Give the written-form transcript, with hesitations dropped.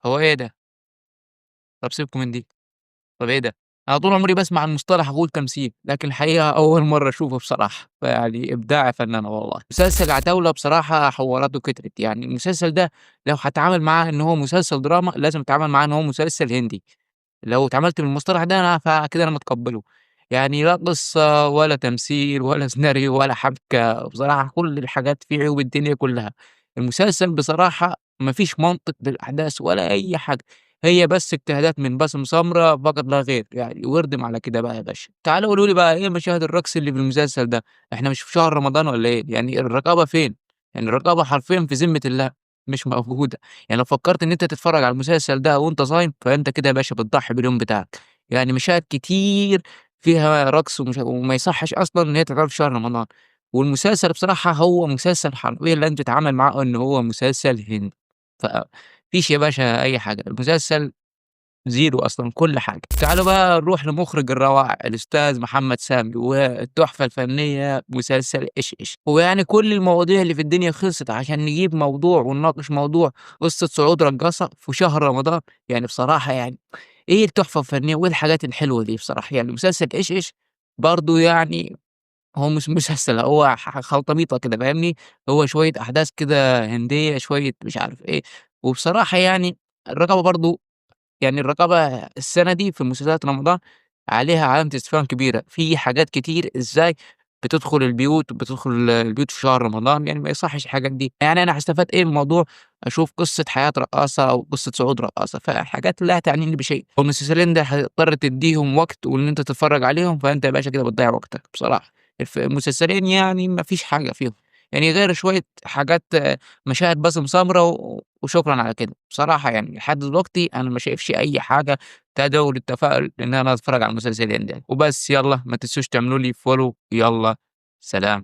هو إيه ده؟ طب سيبكم من دي، طب إيه ده؟ أنا طول عمري باسمع عن مصطلح غول تمثيل، لكن الحقيقة أول مرة أشوفه بصراحة، فيعني إبداع يا فنانة والله. مسلسل عتاولة بصراحة حواراته كترت، يعني المسلسل ده لو هاتعامل معاه إن هو مسلسل دراما لازم أتعامل معاه إن هو مسلسل هندي، لو اتعاملت بالمصطلح ده أنا فكده أنا متقبله، يعني لا قصة ولا تمثيل ولا سيناريو ولا حبكة، بصراحة كل الحاجات فيه عيوب الدنيا كلها. المسلسل بصراحة ما فيش منطق للأحداث ولا أي حاجة، هي بس اجتهادات من باسم سمرة فقط لا غير، يعني واردم على كده بقى يا باشا. تعالوا قولوا لي بقى إيه مشاهد الرقص اللي في المسلسل ده؟ إحنا مش في شهر رمضان ولا إيه؟ يعني الرقابة فين؟ يعني الرقابة حرفيًا في ذمة الله، مش موجودة. يعني لو فكرت إن أنت تتفرج على المسلسل ده وأنت صايم فأنت كده يا باشا بتضحي باليوم بتاعك. يعني مشاهد كتير فيها رقص وما يصحش أصلًا إن هي تتعرض في شهر رمضان. والمسلسل بصراحة هو مسلسل حرفيًا لازم تتعامل معاه إن هو مسلسل هندي، فمفيش يا باشا أي حاجة، المسلسل زيرو أصلًا كل حاجة. تعالوا بقى نروح لمخرج الروائع الأستاذ محمد سامي والتحفة الفنية مسلسل إيش إيش. هو يعني كل المواضيع اللي في الدنيا خلصت عشان نجيب موضوع ونناقش موضوع قصة صعود رقاصة في شهر رمضان؟ يعني بصراحة يعني إيه التحفة الفنية وإيه الحاجات الحلوة دي بصراحة؟ يعني مسلسل إيش إيش برضه يعني هو مش مسلسل، هو خلطبيطة كده فاهمني؟ هو شوية أحداث كده هندية شوية مش عارف إيه، وبصراحة يعني الرقابة برضه يعني الرقابة السنة دي في مسلسلات رمضان عليها علامة استفهام كبيرة، في حاجات كتير إزاي بتدخل البيوت، بتدخل البيوت في شهر رمضان، يعني ما يصحش الحاجات دي. يعني أنا هاستفاد إيه من الموضوع؟ أشوف قصة حياة رقاصة أو قصة صعود رقاصة، فحاجات لا تعنيني بشيء. والمسلسلين ده هتضطر تديهم وقت وإن أنت تتفرج عليهم، فأنت يا باشا كده بتضيع وقتك بصراحة. المسلسلين يعني ما فيش حاجة فيهم، يعني غير شوية حاجات مشاهد باسم سمرة وشكرا على كده بصراحة. يعني لحد دلوقتي أنا ما شايفش أي حاجة تدعو للتفاؤل إن أنا أتفرج على المسلسلين دي وبس. يلا ما تنسوش تعملوا لي فولو، يلا سلام.